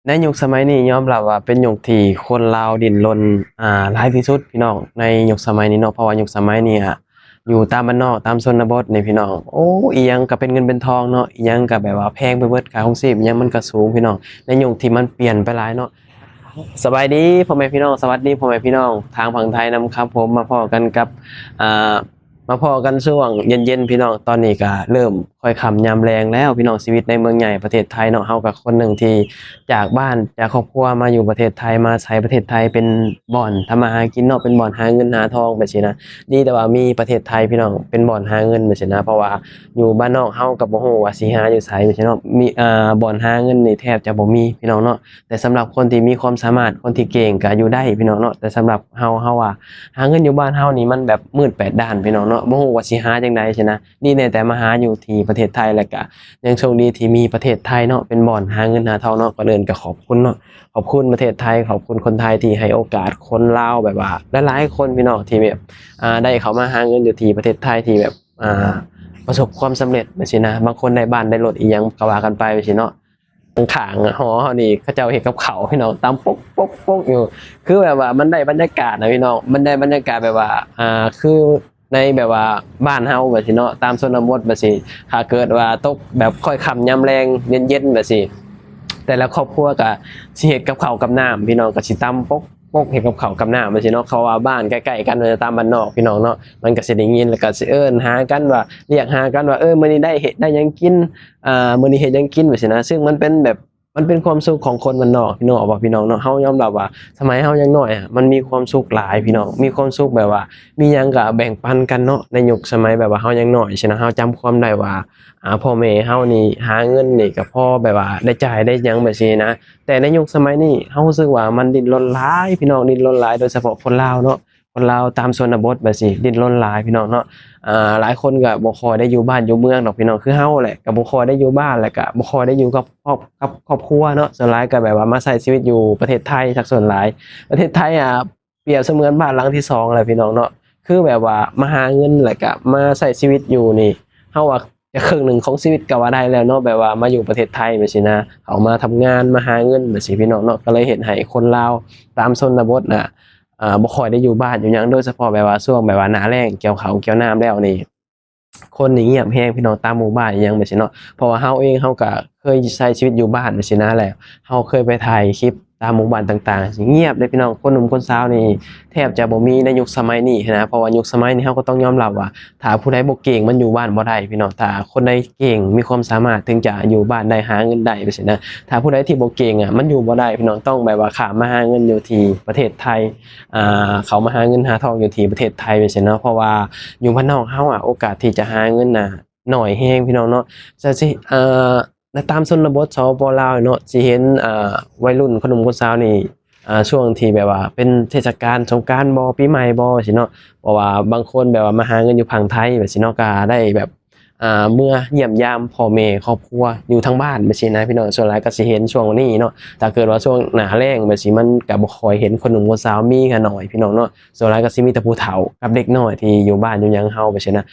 ໃນຍຸກສະໄໝນີ້ຍອມຮັບວ່າເປັນຍຸກທີ່ຄົນລາວດີ້ນລົນ ອ່າ ຫຼາຍທີ່ສຸດພີ່ນ້ອງ ໃນຍຸກສະໄໝນີ້ເນາະ. ເພາະວ່າຍຸກສະໄໝນີ້ ອ່າ ຢູ່ຕາມບ້ານນອກ ຕາມຊົນນະບົດນີ້ພີ່ນ້ອງ ໂອ້ ອີ່ຫຍັງກໍເປັນເງິນເປັນທອງເນາະ ອີ່ຫຍັງກໍແບບວ່າແພງໄປເບິດ ຄ່າຄອງຊີບອີ່ຫຍັງມັນກໍສູງພີ່ນ້ອງ ໃນຍຸກທີ່ມັນປ່ຽນໄປຫຼາຍເນາະ. ສະບາຍດີພໍ່ແມ່ພີ່ນ້ອງ ສະຫວັດດີພໍ່ແມ່ພີ່ນ້ອງທາງຝັ່ງໄທນຳຄັບຜົມ. ມາພໍ້ກັນກັບ ອ່າ ມາພໍ້ກັນຊ່ວງເຢັນໆ ພີ່ນ້ອງ. ຕອນນີ້ກໍເລີ່ມຄ່ອຍຄ່ຳຍາມແລງແລ້ວພີ່ນ້ອງ. ຊີວິດໃນເມືອງໃຫຍ່ປະເທດໄທເນາະ ເຮົາກໍຄົນໜຶ່ງທີ່ຈາກບ້ານຈາກຄອບຄົວມາຢູ່ປະເທດໄທ ມາອາໄສປະເທດໄທເປັນບ່ອນທຳມາຫາກິນເນາະ ເປັນບ່ອນຫາເງິນຫາທອງແບບຊີ້ນະ. ດີແຕ່ວ່າມີປະເທດໄທພີ່ນ້ອງ ເປັນບ່ອນຫາເງິນແບບຊີ້ນະ ເພາະວ່າຢູ່ບ້ານນອກເຮົາກໍບໍ່ຮູ້ວ່າຊິຫາຢູ່ໃສແບບຊີ້ເນາະ. ມີ ອ່າ ບ່ອນຫາເງິນນີ້ແທບຈະບໍ່ມີພີ່ນ້ອງເນາະ. ແຕ່ສຳລັບຄົນທີ່ມີຄວາມສາມາດ ຄົນທີ່ເກັ່ງກໍຢູ່ໄດ້ພີ່ນ້ອງເນາະ. ແຕ່ສຳລັບເຮົາ ເຮົາວ່າຫາເງິນຢູ່ບ້ານເຮົານີ້ມັນແບບມືດແປດດ້ານພີ່ນ້ອງເນາະ ບໍ່ຮູ້ວ່າຊິຫາຈັ່ງໃດຊີ້ນະ. ດີແນ່ແຕ່ມາຫາຢູ່ທີ່ປະເທດໄທ ແລ້ວກະຍັງໂຊກດີທີ່ມີປະເທດໄທເນາະ ເປັນບ່ອນຫາເງິນຫາທອງເນາະ. ກ່ອນອື່ນກໍຂອບຄຸນເນາະ ຂອບຄຸນປະເທດໄທ ຂອບຄຸນຄົນໄທທີ່ໃຫ້ໂອກາດຄົນລາວແບບວ່າຫຼາຍໆຄົນພີ່ນ້ອງ ທີ່ແບບ ອ່າ ໄດ້ເຂົ້າມາຫາເງິນຢູ່ທີ່ປະເທດໄທ ທີ່ແບບ ອ່າ ປະສົບຄວາມສຳເລັດແບບຊີ້ນະ. ບາງຄົນໄດ້ບ້ານໄດ້ລົດອີ່ຫຍັງກໍວ່າກັນໄປແບບຊີ້ເນາະ. ຂ້າງໆຫໍເຮົານີ້ເຂົາເຈົ້າເຮັດກັບເຂົ້າພີ່ນ້ອງ ຕຳປົກໆໆຢູ່ ຄືແບບວ່າມັນໄດ້ບັນຍາກາດນະພີ່ນ້ອງ ມັນໄດ້ບັນຍາກາດແບບວ່າ ອ່າ ຄືໃນແບບວ່າບ້ານເຮົາແບບຊີ້ເນາະ ຕາມຊົນນະບົດແບບຊີ້. ຖ້າເກີດວ່າຕົກແບບຄ່ອຍຄ່ຳຍາມແລງເຢັນໆແບບຊີ້ ແຕ່ລະຄອບຄົວກໍຊິເຮັດກັບເຂົ້າກັບນ້ຳພີ່ນ້ອງ ກໍຊິຕຳປົກ ປົກເຮັດກັບເຂົ້າກັບນ້ຳແບບຊີ້ເນາະ. ເພາະວ່າບ້ານໃກ້ໆກັນ ຕາມບ້ານນອກພີ່ນ້ອງເນາະ ມັນກໍຊິໄດ້ຍິນ ແລ້ວກໍຊິເອີ້ນຫາກັນວ່າ ລຽກຫາກັນວ່າ ເອີ ມື້ນີ້ໄດ້ເຮັດ ໄດ້ຫຍັງກິນ ອ່າ ມື້ນີ້ເຮັດຫຍັງກິນແບບຊີ້ນະ. ຊຶ່ງມັນເປັນແບບ ມັນເປັນຄວາມສຸກຂອງຄົນບ້ານນອກພີ່ນ້ອງ ອອກວ່າພີ່ນ້ອງເນາະ. ເຮົາຍອມຮັບວ່າສະໄໝເຮົາຍັງນ້ອຍ ມັນມີຄວາມສຸກຫຼາຍພີ່ນ້ອງ ມີຄວາມສຸກແບບວ່າມີຫຍັງກໍແບ່ງປັນກັນເນາະ. ໃນຍຸກສະໄໝແບບວ່າເຮົາຍັງນ້ອຍຊີ້ນະ ເຮົາຈຳຄວາມໄດ້ວ່າ ອ່າ ພໍ່ແມ່ເຮົານີ້ຫາເງິນນີ້ກໍພໍແບບວ່າໄດ້ຈ່າຍໄດ້ຫຍັງແບບຊີ້ນະ. ແຕ່ໃນຍຸກສະໄໝນີ້ເຮົາຮູ້ສຶກວ່າມັນດີ້ນລົນຫຼາຍພີ່ນ້ອງ ດີ້ນລົນຫຼາຍ ໂດຍສະເພາະຄົນລາວເນາະ ຄົນລາວຕາມຊົນນະບົດແບບຊີ້ ດີ້ນລົນຫຼາຍພີ່ນ້ອງເນາະ. ອ່າ ຫຼາຍຄົນກໍບໍ່ຄ່ອຍໄດ້ຢູ່ບ້ານຢູ່ເມືອງດອກພີ່ນ້ອງ ຄືເຮົາແຫຼະ ກໍບໍ່ຄ່ອຍໄດ້ຢູ່ບ້ານ ແລ້ວກໍບໍ່ຄ່ອຍໄດ້ຢູ່ກັບຄອບ ກັບຄອບຄົວເນາະ. ສ່ວນຫຼາຍກໍແບບວ່າມາໃຊ້ຊີວິດຢູ່ປະເທດໄທ ສັກສ່ວນຫຼາຍ. ປະເທດໄທ ອ່າ ປຽບສະເໝືອນບ້ານຫຼັງທີສອງແຫຼະພີ່ນ້ອງເນາະ ຄືແບບວ່າມາຫາເງິນ ແລ້ວກໍມາໃຊ້ຊີວິດຢູ່ນີ້ ເຮົາວ່າຈະເຄິ່ງໜຶ່ງຂອງຊີວິດກໍວ່າໄດ້ແລ້ວເນາະ ແບບວ່າມາຢູ່ປະເທດໄທແບບຊີ້ນະ ເຂົ້າມາທຳງານ ມາຫາເງິນແບບຊີ້ພີ່ນ້ອງເນາະ. ກໍເລີຍເຮັດໃຫ້ຄົນລາວຕາມຊົນນະບົດນະ ອ່າ ບໍ່ຄ່ອຍໄດ້ຢູ່ບ້ານຢູ່ຫຍັງ ໂດຍສະເພາະແບບວ່າຊ່ວງແບບວ່າໜ້າແລ້ງ ກ່ຽວເຂົ້າກ່ຽວນ້ຳແລ້ວນີ້ ຄົນນີ້ງຽບແຮງພີ່ນ້ອງ ຕາມໝູ່ບ້ານອີ່ຫຍັງແບບຊີ້ເນາະ. ເພາະວ່າເຮົາເອງເຮົາກໍເຄີຍໃຊ້ຊີວິດຢູ່ບ້ານແບບຊີ້ນະ ແລ້ວເຮົາເຄີຍໄປຖ່າຍຄລິບຕາມໝູ່ບ້ານຕ່າງໆ ງຽບເດ້ພີ່ນ້ອງ. ຄົນໜຸ່ມຄົນສາວນີ້ແທບຈະບໍ່ມີໃນຍຸກສະໄໝນີ້ຫັ້ນນະ ເພາະວ່າຍຸກສະໄໝນີ້ເຮົາກໍຕ້ອງຍອມຮັບວ່າ ຖ້າຜູ້ໃດບໍ່ເກັ່ງມັນຢູ່ບ້ານບໍ່ໄດ້ພີ່ນ້ອງ. ຖ້າຄົນໃດເກັ່ງ ມີຄວາມສາມາດ ເຖິງຈະຢູ່ບ້ານໄດ້ ຫາເງິນໄດ້ແບບຊີ້ນະ. ຖ້າຜູ້ໃດທີ່ບໍ່ເກັ່ງອະ ມັນຢູ່ບໍ່ໄດ້ພີ່ນ້ອງ ຕ້ອງແບບວ່າຂ້າມມາຫາເງິນຢູ່ທີ່ປະເທດໄທ ອ່າ ເຂົ້າມາຫາເງິນຫາທອງຢູ່ທີ່ປະເທດໄທແບບຊີ້ເນາະ. ເພາະວ່າຢູ່ບ້ານນອກເຮົາອະ ໂອກາດທີ່ຈະຫາເງິນນະໜ້ອຍແຮງພີ່ນ້ອງເນາະ. ຈະຊິ ເອີ ໃນຕາມຊົນນະບົດ ສປປ ລາວເນາະ ຊິເຫັນ ອ່າ ໄວລຸ້ນຄົນໜຸ່ມຄົນສາວນີ້ ອ່າ ຊ່ວງທີ່ແບບວ່າເປັນເທດສະການສົງການບໍ ປີໃໝ່ບໍ ຊີ້ເນາະ. ເພາະວ່າບາງຄົນແບບວ່າມາຫາເງິນຢູ່ຝັ່ງໄທແບບຊີ້ເນາະ ກໍໄດ້ແບບ ອ່າ ເມືອຢ້ຽມຢາມພໍ່ແມ່ຄອບຄົວຢູ່ທາງບ້ານແບບຊີ້ນະພີ່ນ້ອງ. ສ່ວນຫຼາຍກໍຊິເຫັນຊ່ວງນີ້ເນາະ ຖ້າເກີດວ່າຊ່ວງໜ້າແລ້ງແບບຊີ້ ມັນກໍບໍ່ຄ່ອຍເຫັນຄົນໜຸ່ມຄົນສາວ ມີກໍໜ້ອຍພີ່ນ້ອງເນາະ. ສ່ວນຫຼາຍກໍຊິມີແຕ່ຜູ້ເຖົ້າກັບເດັກນ້ອຍທີ່ຢູ່ບ້ານຢູ່ຫຍັງເຮົາແບບຊີ້ນະ.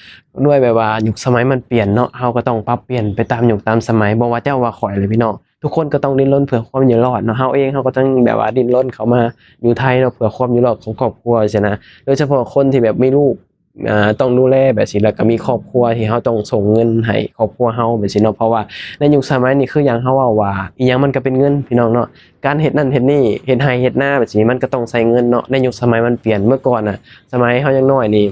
ດ້ວຍແບບວ່າຍຸກສະໄໝມັນປ່ຽນເນາະ ເຮົາກໍຕ້ອງປັບປ່ຽນໄປຕາມຍຸກຕາມສະໄໝ. ບໍ່ວ່າເຈົ້າວ່າຂ້ອຍເລີຍພີ່ນ້ອງ ທຸກຄົນກໍຕ້ອງດີ້ນລົນເພື່ອຄວາມຢູ່ລອດເນາະ. ເຮົາເອງເຮົາກໍຕ້ອງແບບວ່າດີ້ນລົນເຂົ້າມາຢູ່ໄທເນາະ ເພື່ອຄວາມຢູ່ລອດຂອງຄອບຄົວຊີ້ນະ. ໂດຍສະເພາະຄົນທີ່ແບບມີລູກ ອ່າ ຕ້ອງດູແລແບບຊີ້ ແລ້ວກໍມີຄອບຄົວທີ່ເຮົາຕ້ອງສົ່ງເງິນໃຫ້ຄອບຄົວເຮົາແບບຊີ້ເນາະ. ເພາະວ່າໃນຍຸກສະໄໝນີ້ ຄືຢ່າງເຮົາເວົ້າວ່າ ອີ່ຫຍັງມັນກໍເປັນເງິນພີ່ນ້ອງເນາະ. ການເຮັດນັ້ນເຮັດນີ້ ເຮັດໄຮ່ເຮັດນາແບບຊີ້ ມັນກໍຕ້ອງໃຊ້ເງິນເນາະ. ໃນຍຸກສະໄໝມັນປ່ຽນ ເມື່ອກ່ອນນະ ສະໄໝເຮົາຍັງນ້ອຍນີ້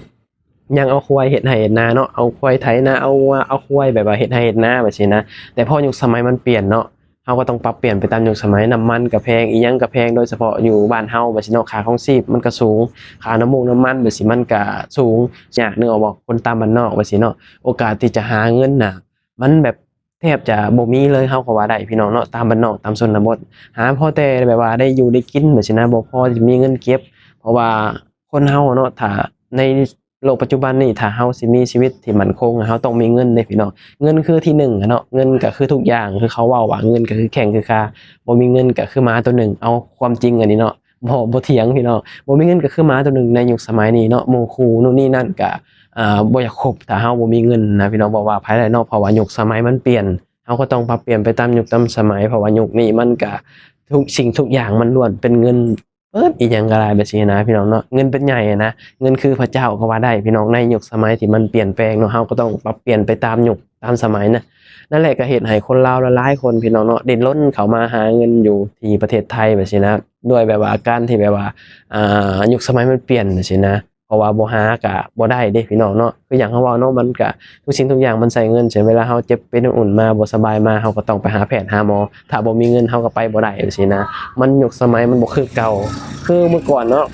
ຍັງເອົາຄວາຍເຮັດໄຮ່ເຮັດນາເນາະ ເອົາຄວາຍໄຖນາ ເອົາງົວເອົາຄວາຍ ແບບວ່າເຮັດໄຮ່ເຮັດນາແບບຊີ້ນະ. ແຕ່ພໍຍຸກສະໄໝມັນປ່ຽນເນາະ ເຮົາກໍຕ້ອງປັບປ່ຽນໄປຕາມຍຸກສະໄໝ. ນ້ຳມັນກໍແພງ ອີ່ຫຍັງກໍແພງ ໂດຍສະເພາະຢູ່ບ້ານເຮົາແບບຊີ້ເນາະ ຄ່າຄອງຊີບມັນກໍສູງ ຄ່ານ້ຳມູກນ້ຳມັນແບບຊີ້ມັນກໍສູງ ຍາກ ນຶກອອກບໍ່ ຄົນຕາມບ້ານນອກແບບຊີ້ເນາະ. ໂອກາດທີ່ຈະຫາເງິນນະ ມັນແບບແທບຈະບໍ່ມີເລີຍ ເຮົາກໍວ່າໄດ້ພີ່ນ້ອງເນາະ ຕາມບ້ານນອກຕາມຊົນນະບົດ. ຫາພໍແຕ່ແບບວ່າໄດ້ຢູ່ໄດ້ກິນແບບຊີ້ນະ ບໍ່ພໍທີ່ມີເງິນເກັບ. ເພາະວ່າຄົນເຮົາເນາະ ຖ້າໃນໂລກປັດຈຸບັນນີ້ ຖ້າເຮົາຊິມີຊີວິດທີ່ໝັ້ນຄົງ ເຮົາຕ້ອງມີເງິນເດ້ພີ່ນ້ອງ. ເງິນຄືທີ່ໜຶ່ງອະເນາະ ເງິນກໍຄືທຸກຢ່າງ ຄືເຂົາເວົ້າວ່າ ເງິນກໍຄືແຂ້ງຄືຂາ ບໍ່ມີເງິນກໍຄືໝາຕົວໜຶ່ງ. ເອົາຄວາມຈິງອັນນີ້ເນາະ ບໍ່ ບໍ່ຖຽງພີ່ນ້ອງ ບໍ່ມີເງິນກໍຄືໝາຕົວໜຶ່ງໃນຍຸກສະໄໝນີ້ເນາະ. ໝູ່ຄູ່ນູ່ນນີ້ນັ້ນກໍ ອ່າ ບໍ່ຢາກຄົບ ຖ້າເຮົາບໍ່ມີເງິນນະພີ່ນ້ອງ ບໍ່ວ່າໃຜແຫຼະເນາະ. ເພາະວ່າຍຸກສະໄໝມັນປ່ຽນ ເຮົາກໍຕ້ອງປັບປ່ຽນໄປຕາມຍຸກຕາມສະໄໝ ເພາະວ່າຍຸກນີ້ມັນກະ ທຸກສິ່ງທຸກຢ່າງມັນລ້ວນເປັນເງິນເບິດ ອີ່ຫຍັງກໍໄດ້ແບບຊີ້ນະ ພີ່ນ້ອງເນາະ. ເງິນເປັນໃຫຍ່ນະ ເງິນຄືພະເຈົ້າກໍວ່າໄດ້ ພີ່ນ້ອງ. ໃນຍຸກສະໄໝທີ່ມັນປ່ຽນແປງເນາະ ເຮົາກໍຕ້ອງປັບປ່ຽນໄປຕາມຍຸກຕາມສະໄໝນະ. ນັ້ນແຫຼະ ກໍເຮັດໃຫ້ຄົນລາວຫຼາຍໆຄົນ ພີ່ນ້ອງເນາະ ດີ້ນລົນເຂົ້າມາຫາເງິນຢູ່ທີ່ປະເທດໄທແບບຊີ້ນະ ດ້ວຍແບບວ່າການທີ່ແບບວ່າ ອ່າ ຍຸກສະໄໝມັນປ່ຽນແບບຊີ້ນະ. ເພາະວ່າບໍ່ຫາກະບໍ່ໄດ້ເດ້ພີ່ນ້ອງເນາະ. ຄືຢ່າງເຮົາເວົ້າເນາະ ມັນກະທຸກສິ່ງທຸກຢ່າງມັນໃຊ້ເງິນ. ເຊັ່ນເວລາເຮົາເຈັບເປັນອຸ່ນມາ ບໍ່ສະບາຍມາ ເຮົາກໍຕ້ອງໄປຫາແພດຫາໝໍ. ຖ້າບໍ່ມີເງິນເຮົາກໍໄປບໍ່ໄດ້ຈັ່ງຊີ້ນະ. ມັນຍຸກສະໄໝມັນບໍ່ຄືເກົ່າ. ຄືເມື່ອກ່ອນເນາະ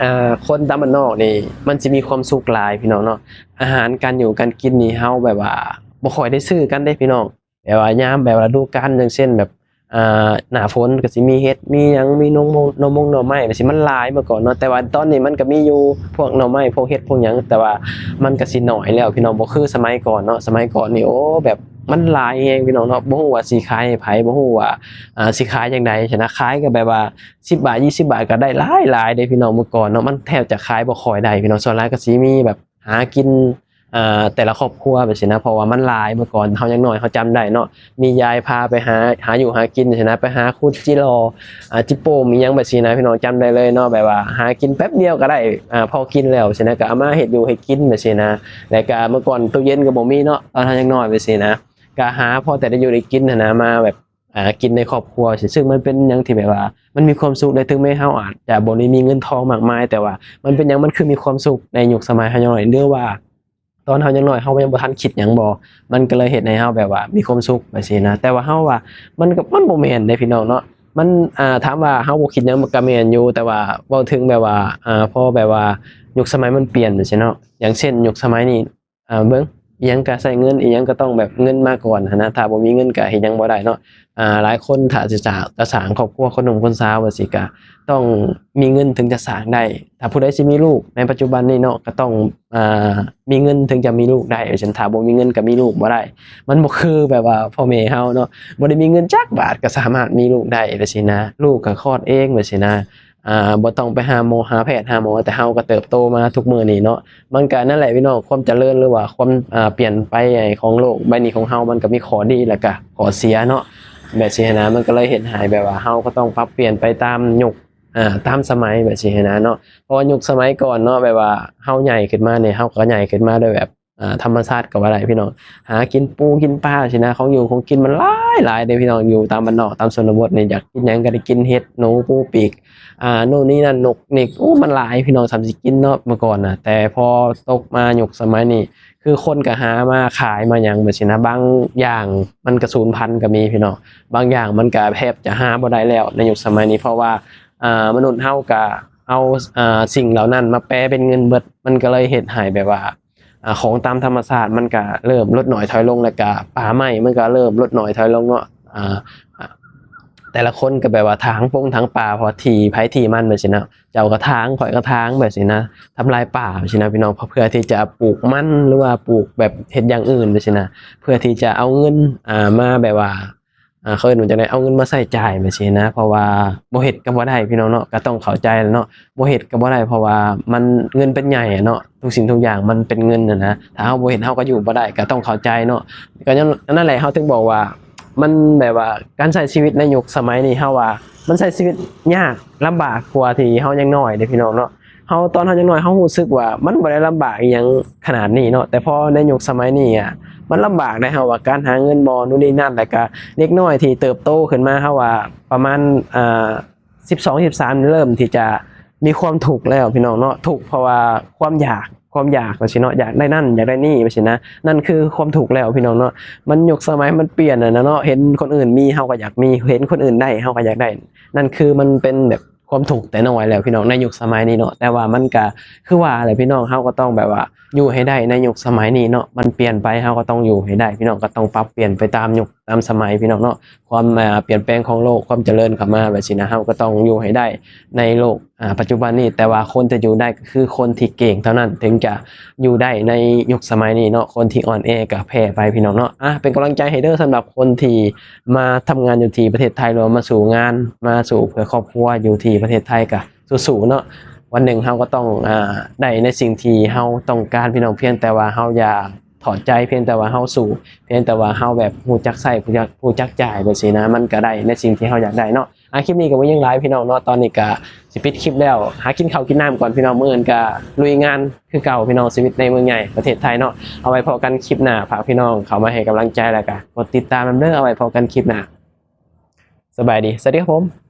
ອ່າ ຄົນຕາມບ້ານນອກນີ້ມັນຊິມີຄວາມສຸກຫຼາຍພີ່ນ້ອງເນາະ. ອາຫານການຢູ່ການກິນນີ້ ເຮົາແບບວ່າບໍ່ຄ່ອຍໄດ້ຊື້ກັນເດ້ພີ່ນ້ອງ. ແບບວ່າຍາມແບບວ່າລະດູການ ຢ່າງເຊັ່ນແບບ ອ່າ ໜ້າຝົນກໍຊິມີເຫັດ ມີຫຍັງ ມີໜໍ່ມົງ ໜໍ່ມົງໜໍ່ໄມ້ ແບບຊີ້ ມັນຫຼາຍເມື່ອກ່ອນເນາະ. ແຕ່ວ່າຕອນນີ້ມັນກໍມີຢູ່ພວກໜໍ່ໄມ້ ພວກເຫັດ ພວກຫຍັງ ແຕ່ວ່າມັນກໍຊິໜ້ອຍແລ້ວພີ່ນ້ອງ ບໍ່ຄືສະໄໝກ່ອນເນາະ. ສະໄໝກ່ອນນີ້ ໂອ້ ແບບມັນຫຼາຍແຮງພີ່ນ້ອງເນາະ. ບໍ່ຮູ້ວ່າຊິຂາຍໃຫ້ໃຜ ບໍ່ຮູ້ວ່າ ອ່າ ຊິຂາຍຈັ່ງໃດຊັ້ນນະ. ຂາຍກໍແບບວ່າສິບບາດ ຊາວບາດ ກໍໄດ້ຫຼາຍໆເດ້ພີ່ນ້ອງ. ເມື່ອກ່ອນເນາະ ມັນແທບຈະຂາຍບໍ່ຄ່ອຍໄດ້ພີ່ນ້ອງ. ສ່ວນຫຼາຍກໍຊິມີແບບ ຫາກິນ ອ່າ ແຕ່ລະຄອບຄົວແບບຊີ້ນະ ເພາະວ່າມັນຫຼາຍ. ເມື່ອກ່ອນເຮົາຍັງນ້ອຍ ເຮົາຈຳໄດ້ເນາະ ມີຍາຍພາໄປຫາ ຫາຢູ່ຫາກິນຊີ້ນະ ໄປຫາຂຸດຈິຫຼໍ່ ອ່າ ຈິໂປ່ງ ອີ່ຫຍັງແບບຊີ້ນະ ພີ່ນ້ອງ ຈຳໄດ້ເລີຍເນາະ. ແບບວ່າຫາກິນແປັບດຽວກໍໄດ້ ອ່າ ພໍກິນແລ້ວຊີ້ນະ ກໍເອົາມາເຮັດຢູ່ເຮັດກິນແບບຊີ້ນະ. ແລ້ວກໍເມື່ອກ່ອນຕູ້ເຢັນກໍບໍ່ມີເນາະ ຕອນເຮົາຍັງນ້ອຍແບບຊີ້ນະ ກໍຫາພໍແຕ່ໄດ້ຢູ່ໄດ້ກິນຫັ້ນນະ ມາແບບ ອ່າ ກິນໃນຄອບຄົວຊີ້. ຊຶ່ງມັນເປັນຫຍັງທີ່ແບບວ່າມັນມີຄວາມສຸກເດ້ ເຖິງແມ້ເຮົາອາດຈະບໍ່ໄດ້ມີເງິນທອງມາກມາຍ ແຕ່ວ່າມັນເປັນຫຍັງ ມັນຄືມີຄວາມສຸກໃນຍຸກສະໄໝເຮົາຍັງນ້ອຍ ຫຼືວ່າຕອນເຮົາຍັງນ້ອຍ ເຮົາຍັງບໍ່ທັນຄິດຫຍັງບໍ ມັນກໍເລີຍເຮັດໃຫ້ເຮົາແບບວ່າມີຄວາມສຸກແບບຊີ້ນະ. ແຕ່ວ່າເຮົາວ່າມັນກໍ ມັນບໍ່ແມ່ນເດ້ພີ່ນ້ອງເນາະ. ມັນ ອ່າ ຖາມວ່າເຮົາບໍ່ຄິດຫຍັງ ມັນກໍແມ່ນຢູ່ ແຕ່ວ່າເວົ້າເຖິງແບບວ່າ ອ່າ ພໍແບບວ່າຍຸກສະໄໝມັນປ່ຽນຈັ່ງຊີ້ເນາະ ຢ່າງເຊັ່ນຍຸກສະໄໝນີ້ ອ່າ ເບິ່ງ ອີ່ຫຍັງກໍໃຊ້ເງິນ ອີ່ຫຍັງກໍຕ້ອງແບບເງິນມາກ່ອນຫັ້ນນະ. ຖ້າບໍ່ມີເງິນກໍເຮັດຫຍັງບໍ່ໄດ້ເນາະ. ອ່າ ຫຼາຍຄົນຖ້າຊິສ້າງ ຈະສ້າງຄອບຄົວ ຄົນໜຸ່ມຄົນສາວວ່າຊີ້ ກໍຕ້ອງມີເງິນເຖິງຈະສ້າງໄດ້. ຖ້າຜູ້ໃດຊິມີລູກໃນປັດຈຸບັນນີ້ເນາະ ກໍຕ້ອງ ອ່າ ມີເງິນເຖິງຈະມີລູກໄດ້. ເຊັ່ນ ຖ້າບໍ່ມີເງິນກໍມີລູກບໍ່ໄດ້. ມັນບໍ່ຄືແບບວ່າພໍ່ແມ່ເຮົາເນາະ ບໍ່ໄດ້ມີເງິນຈັກບາດກໍສາມາດມີລູກໄດ້ແບບຊີ້ນະ. ລູກກໍຄອດເອງແບບຊີ້ນະ. ອ່າ ບໍ່ຕ້ອງໄປຫາໝໍ ຫາແພດ ຫາໝໍ ແຕ່ເຮົາກໍເຕີບໂຕມາທຸກມື້ນີ້ເນາະ. ມັນກໍນັ້ນແຫຼະພີ່ນ້ອງ ຄວາມຈະເລີນ ຫຼືວ່າຄວາມ ອ່າ ປ່ຽນໄປຂອງໂລກໃບນີ້ຂອງເຮົາ ມັນກໍມີຂໍ້ດີ ແລ້ວກໍຂໍ້ເສຍເນາະ ແບບຊີ້ຫັ້ນນະ. ມັນກໍເລີຍເຮັດໃຫ້ແບບວ່າເຮົາກໍຕ້ອງປັບປ່ຽນໄປຕາມຍຸກ ອ່າ ຕາມສະໄໝແບບຊີ້ຫັ້ນນະເນາະ. ເພາະວ່າຍຸກສະໄໝກ່ອນເນາະ ແບບວ່າເຮົາໃຫຍ່ຂຶ້ນມານີ້ ເຮົາກໍໃຫຍ່ຂຶ້ນມາໂດຍແບບ ອ່າ ທຳມະຊາດກໍວ່າໄດ້ພີ່ນ້ອງ. ຫາກິນປູກິນປາຊີ້ນະ ຂອງຢູ່ຂອງກິນມັນຫຼາຍໆເດ້ພີ່ນ້ອງ. ຢູ່ຕາມບ້ານນອກຕາມຊົນນະບົດນີ້ ຢາກກິນຫຍັງກໍໄດ້ກິນ ເຫັດ ໜູ ປູ ປີກ ອ່າ ໂນ່ນນີ້ນັ້ນ ນົກ ນິກ ໂອ້ ມັນຫຼາຍພີ່ນ້ອງ ສ່ຳຊິກິນເນາະ ເມື່ອກ່ອນນະ. ແຕ່ພໍຕົກມາຍຸກສະໄໝນີ້ ຄືຄົນກໍຫາມາຂາຍມາຫຍັງແບບຊີ້ນະ. ບາງຢ່າງມັນກໍສູນພັນກໍມີພີ່ນ້ອງ ບາງຢ່າງມັນກໍແທບຈະຫາບໍ່ໄດ້ແລ້ວໃນຍຸກສະໄໝນີ້ ເພາະວ່າ ອ່າ ມະນຸດເຮົາກໍເອົາ ອ່າ ສິ່ງເຫຼົ່ານັ້ນມາແປເປັນເງິນເບິດ. ມັນກໍເລີຍເຮັດໃຫ້ແບບວ່າ ອ່າ ຂອງຕາມທຳມະຊາດມັນກະເລີ່ມລົດໜ້ອຍຖອຍລົງ ແລ້ວກະປ່າໄມ້ມັນກະເລີ່ມລົດໜ້ອຍຖອຍລົງເນາະ. ອ່າ ແຕ່ລະຄົນກະແບບວ່າຖາງປົງຖາງປ່າ ເພາະວ່າທີ່ໃຜທີ່ມັນແບບຊີ້ນະ. ເຈົ້າກະຖາງ ຂ້ອຍກະຖາງແບບຊີ້ນະ ທຳລາຍປ່າແບບຊີ້ນະພີ່ນ້ອງ ເພື່ອທີ່ຈະປູກມັນ ຫຼືວ່າປູກແບບເຮັດຢ່າງອື່ນແບບຊີ້ນະ ເພື່ອທີ່ຈະເອົາເງິນ ອ່າ ມາແບບວ່າ ອ່າ ເຂົາເອີ້ນວ່າຈັ່ງໃດ ເອົາເງິນມາໃຊ້ຈ່າຍແບບຊີ້ນະ. ເພາະວ່າບໍ່ເຮັດກໍບໍ່ໄດ້ພີ່ນ້ອງເນາະ ກໍຕ້ອງເຂົ້າໃຈແຫຼະເນາະ. ບໍ່ເຮັດກໍບໍ່ໄດ້ ເພາະວ່າມັນ ເງິນເປັນໃຫຍ່ເນາະ ທຸກສິ່ງທຸກຢ່າງມັນເປັນເງິນຫັ້ນນະ. ຖ້າເຮົາບໍ່ເຮັດເຮົາກໍຢູ່ບໍ່ໄດ້ ກໍຕ້ອງເຂົ້າໃຈເນາະ. ກໍຍ້ອນນັ້ນແຫຼະ ເຮົາເຖິງບອກວ່າ ມັນແບບວ່າການໃຊ້ຊີວິດໃນຍຸກສະໄໝນີ້ ເຮົາວ່າມັນໃຊ້ຊີວິດຍາກລຳບາກກວ່າທີ່ເຮົາຍັງນ້ອຍເດ້ພີ່ນ້ອງເນາະ. ເຮົາ ຕອນເຮົາຍັງນ້ອຍ ເຮົາຮູ້ສຶກວ່າມັນບໍ່ໄດ້ລຳບາກອີ່ຫຍັງຂະໜາດນີ້ເນາະ ແຕ່ພໍໃນຍຸກສະໄໝນີ້ອະ ມັນລຳບາກໃດ໋. ເຮົາວ່າການຫາເງິນບໍ່ ໂນ່ນນີ້ນັ້ນ ແລ້ວກະເດັກນ້ອຍທີ່ເຕີບໂຕຂຶ້ນມາ ເຮົາວ່າປະມານ ອ່າ ສິບສອງ ສິບສາມ ເລີ່ມທີ່ຈະມີຄວາມທຸກແລ້ວພີ່ນ້ອງເນາະ. ທຸກເພາະວ່າຄວາມຢາກ ຄວາມຢາກວ່າຊີ້ເນາະ ຢາກໄດ້ນັ້ນ ຢາກໄດ້ນີ້ວ່າຊີ້ນະ. ນັ້ນຄືຄວາມທຸກແລ້ວພີ່ນ້ອງເນາະ. ມັນ ຍຸກສະໄໝມັນປ່ຽນຫັ້ນນະເນາະ ເຫັນຄົນອື່ນມີ ເຮົາກໍຢາກມີ ເຫັນຄົນອື່ນໄດ້ ເຮົາກໍຢາກໄດ້. ນັ້ນຄືມັນເປັນແບບ ຄວາມທຸກແຕ່ນ້ອຍແລ້ວພີ່ນ້ອງ ໃນຍຸກສະໄໝນີ້ເນາະ. ແຕ່ວ່າມັນກະຄືວ່າແຫຼະພີ່ນ້ອງ ເຮົາກໍຕ້ອງແບບວ່າຢູ່ໃຫ້ໄດ້ໃນຍຸກສະໄໝນີ້ເນາະ. ມັນປ່ຽນໄປ ເຮົາກໍຕ້ອງຢູ່ໃຫ້ໄດ້ພີ່ນ້ອງ ກໍຕ້ອງປັບປ່ຽນໄປຕາມຍຸກຕາມສະໄໝພີ່ນ້ອງເນາະ. ຄວາມ ອ່າ ປ່ຽນແປງຂອງໂລກ ຄວາມຈະເລີນເຂົ້າມາແບບຊີ້ນະ ເຮົາກໍຕ້ອງຢູ່ໃຫ້ໄດ້ໃນໂລກ ອ່າ ປັດຈຸບັນນີ້. ແຕ່ວ່າຄົນທີ່ຢູ່ໄດ້ກໍຄືຄົນທີ່ເກັ່ງເທົ່ານັ້ນ ເຖິງຈະຢູ່ໄດ້ໃນຍຸກສະໄໝນີ້ເນາະ. ຄົນທີ່ອ່ອນແອກໍແພ້ໄປພີ່ນ້ອງເນາະ. ອ່າ ເປັນກຳລັງໃຈໃຫ້ເດີ ສຳລັບຄົນທີ່ ມາທຳງານຢູ່ທີ່ປະເທດໄທ ຫຼືວ່າມາສູ້ງານ ມາສູ້ເພື່ອຄອບຄົວຢູ່ທີ່ປະເທດໄທ ກະສູ້ໆເນາະ. ວັນໜຶ່ງເຮົາກໍຕ້ອງ ອ່າ ໄດ້ໃນສິ່ງທີ່ເຮົາຕ້ອງການພີ່ນ້ອງ. ພຽງແຕ່ວ່າເຮົາຢ່າຖອດໃຈ ພຽງແຕ່ວ່າເຮົາສູ້ ພຽງແຕ່ວ່າເຮົາແບບຮູ້ຈັກໃຊ້ ຮູ້ຈັກ ຮູ້ຈັກຈ່າຍແບບຊີ້ນະ ມັນກະໄດ້ໃນສິ່ງທີ່ເຮົາຢາກໄດ້ເນາະ. ອ່າ ຄລິບນີ້ກໍບໍ່ມີຫຍັງຫຼາຍພີ່ນ້ອງເນາະ ຕອນນີ້ກໍຊິປິດຄລິບແລ້ວ ຫາກິນເຂົ້າກິນນ້ຳກ່ອນພີ່ນ້ອງ ມື້ອື່ນກໍລຸຍງານຄືເກົ່າພີ່ນ້ອງ ຊີວິດໃນເມືອງໃຫຍ່ປະເທດໄທເນາະ. ເອົາໄວ້ພໍ້ກັນຄລິບໜ້າ ຝາກພີ່ນ້ອງເຂົ້າມາໃຫ້ກຳລັງໃຈ ແລ້ວກໍກົດຕິດຕາມນຳເດີ. ເອົາໄວ້ພໍ້ກັນຄລິບໜ້າ ສະບາຍດີ ສະຫວັດດີຄັບຜົມ.